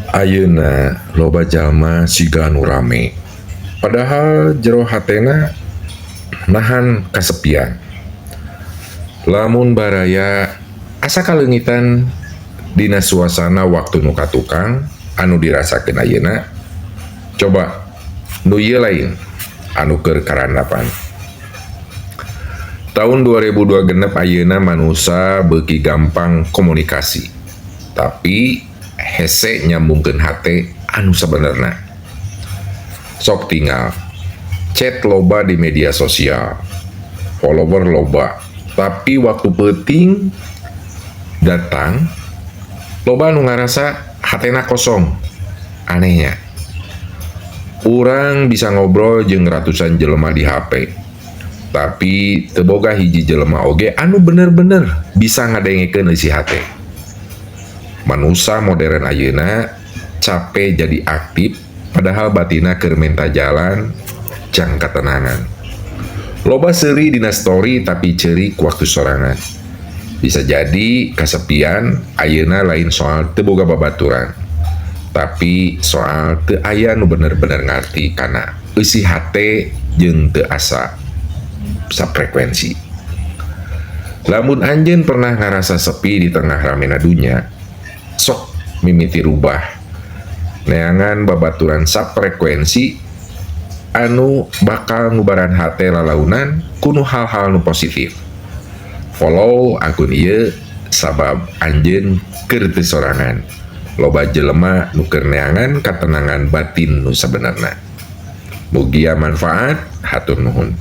Ayeuna loba jalma siga nu rame, padahal jero hatena nahan kasepian. Lamun baraya asa kaleungitan dina suasana waktu nu katukang anu dirasakeun ayeuna, coba nu ieu lain anu keur karandapan. Tahun 2026 ayeuna manusa beuki gampang komunikasi, tapi hese nyambungkeun hate anu sabenerna. Sok tingal, chat loba di media sosial, follower loba, tapi waktu peuting datang loba nu ngarasa hatena kosong. Anehnya, urang bisa ngobrol jeung ratusan jelema di HP, tapi teu boga hiji jelema oge anu bener-bener bisa ngadengekeun eusi hate. Manusa modern ayeuna cape jadi aktif, padahal batinna keur menta jalan jang katenangan. Loba seuri dina story, tapi ceurik waktu sorangan. Bisa jadi kasepian ayeuna lain soal teu boga babaturan, tapi soal teu aya nu bener-bener ngarti kana eusi hate jeung teu asa safrekuensi. Lamun anjeun pernah ngarasa sepi di tengah ramena dunya, sok mimiti rubah, neangan babaturan safrekuensi anu bakal ngubaran hate lalaunan ku nu hal-hal nu positif. Follow akun ieu, sabab anjeun keur teu sorangan. Loba jelema nu keur neangan katenangan batin nu sabenerna. Mugia manfaat, hatur nuhun.